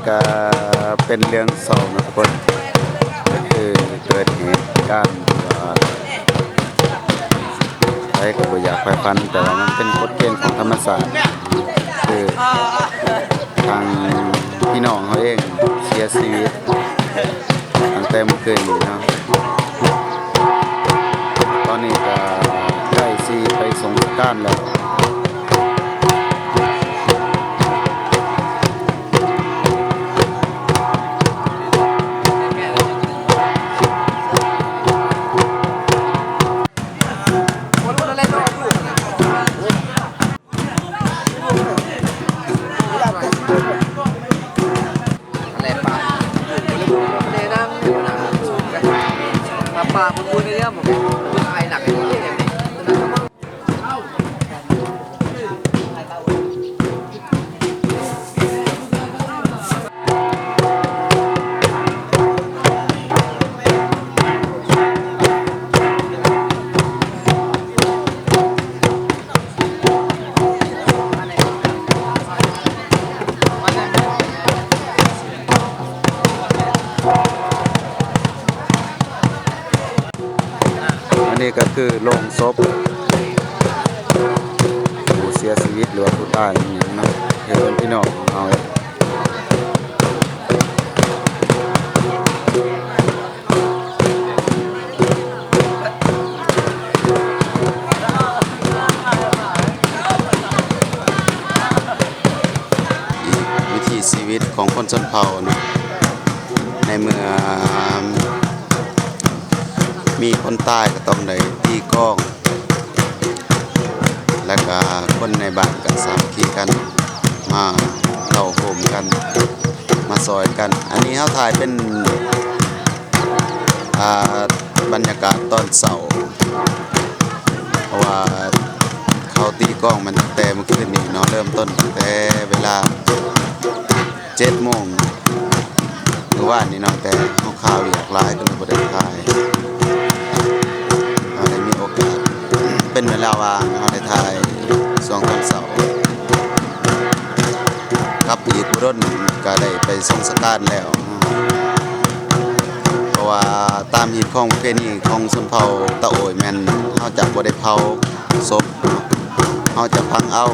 ກະເປັນເລື່ອງເສົ້າເນາະທຸກຄົນ ກໍຄືເກີດເຫດການທີ່ວ່າໃຜກໍບໍ່ຢາກໃຝ່ຝັນ ແຕ່ວ່າມັນເປັນກົດເກນຂອງທຳມະຊາດ ຄືທາງພີ່ນ້ອງເຮົາເອງເສຍຊີວິດຕັ້ງແຕ່ມື້ຄືນນີ້ເນາະ. ຕອນນີ້ກໍໃກ້ຊິໄປສົ່ງສະການແລ້ວ. ອັນນີ້ກໍຄືໂລງສົບຜູ້ເສຍຊີວິດ ຫຼືວ່າຜູ້ຕາຍນັ້ນເນາະ ເພື່ອນພີ່ນ້ອງເຮົາ. ວິຖີຊີວິດຂອງຄົນຊົນເຜົ່າເນາະ ໃນເມື່ອມີຄົນຕາຍກໍຕ້ອງໄດ້ຕີກອງ ແລ້ວກະຄົນໃນບ້ານກໍສາມັກຄີກັນ ມາເກົ້າໂຮມກັນ ມາຊ່ອຍກັນ. ອັນນີ້ເຮົາຖ່າຍເປັນ ອ່າ ບັນຍາກາດຕອນເຊົ້າ ເພາະວ່າເຂົາຕີກອງແມ່ນຕັ້ງແຕ່ມື້ຄືນນີ້ເນາະ ເລີ່ມຕົ້ນຕັ້ງແຕ່ເວລາເຈັດໂມງມື້ວານນີ້ເນາະ ແຕ່ເຮົາຄາວຽກຫຼາຍກໍເລີຍບໍ່ໄດ້ຖ່າຍ. ເຮົາໄດ້ມີໂອກາດ ເປັນເວລາວ່າງ ເຮົາໄດ້ຖ່າຍຊ່ວງຕອນເຊົ້າ ກັບອີກບໍ່ດົນກໍໄດ້ໄປສົ່ງສະການແລ້ວ ເພາະວ່າຕາມຮີດຄອງປະເພນີຂອງຊົນເຜົ່າຕາໂອຍແມ່ນເຮົາຈະບໍ່ໄດ້ເຜົາສົບ ເຮົາຈະຝັງເອົາ.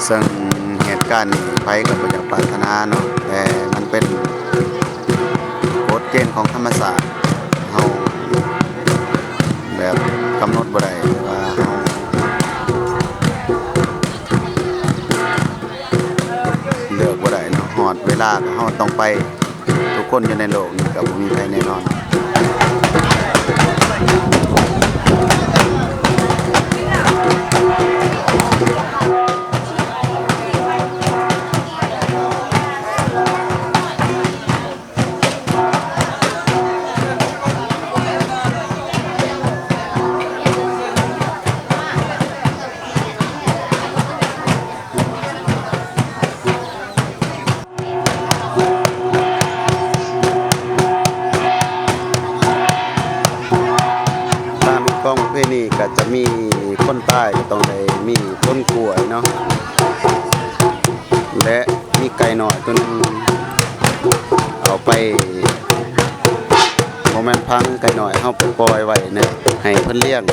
ເຊິ່ງເຫດການນີ້ໃຜກໍບໍ່ຢາກປາດຖະໜາເນາະ ແຕ່ມັນເປັນກົດເກນຂອງທຳມະຊາດ ເຮົາແບບກຳນົດບໍ່ໄດ້ວ່າເຮົາ ເລືອກບໍ່ໄດ້ເນາະ ຮອດເວລາກໍເຮົາຕ້ອງໄປ ທຸກຄົນຢູ່ໃນໂລກນີ້ກໍບໍ່ມີໃຜແນ່ນອນ. ຕາມຮີດຄອງປະເພນີກໍຈະມີຄົນຕາຍກໍຕ້ອງໄດ້ມີຜົນກ້ວຍເນາະ ແລະ ມີໄກ່ນ້ອຍຕົວໜຶ່ງເອົາໄປ ບໍ່ແມ່ນຝັງ ໄກ່ນ້ອຍເຮົາໄປປ່ອຍໄວ້ໃນ ໃຫ້ເພິ່ນລ້ຽງ.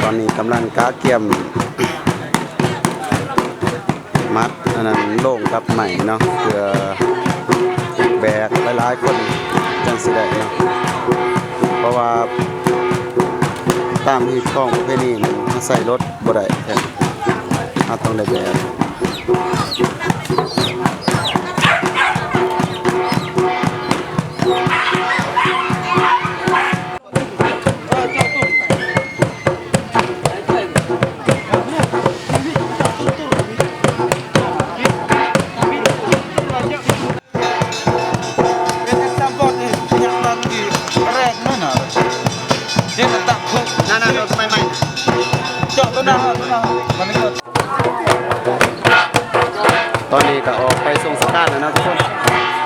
ຕອນນີ້ກຳລັງກະກຽມມັດອັນນັ້ນໂລງກັບໄມ້ເນາະ ເພື່ອແບກຫຼາຍໆຄົນຈັ່ງຊິໄດ້ເນາະ ເພາະວ່າຕາມຮີດຄອງປະເພນີນີ້ ເຮົາໃຊ້ລົດບໍ່ໄດ້ ເຮົາຕ້ອງໄດ້ແບກ. ນັ້ນໆ ລົດໃໝ່ໆ ຈອດໂຕນັ້ນ ໂຕນັ້ນ ມັນກໍ ຕອນນີ້ກໍອອກໄປສົ່ງສະຕານແລ້ວເນາະທຸກຄົນ.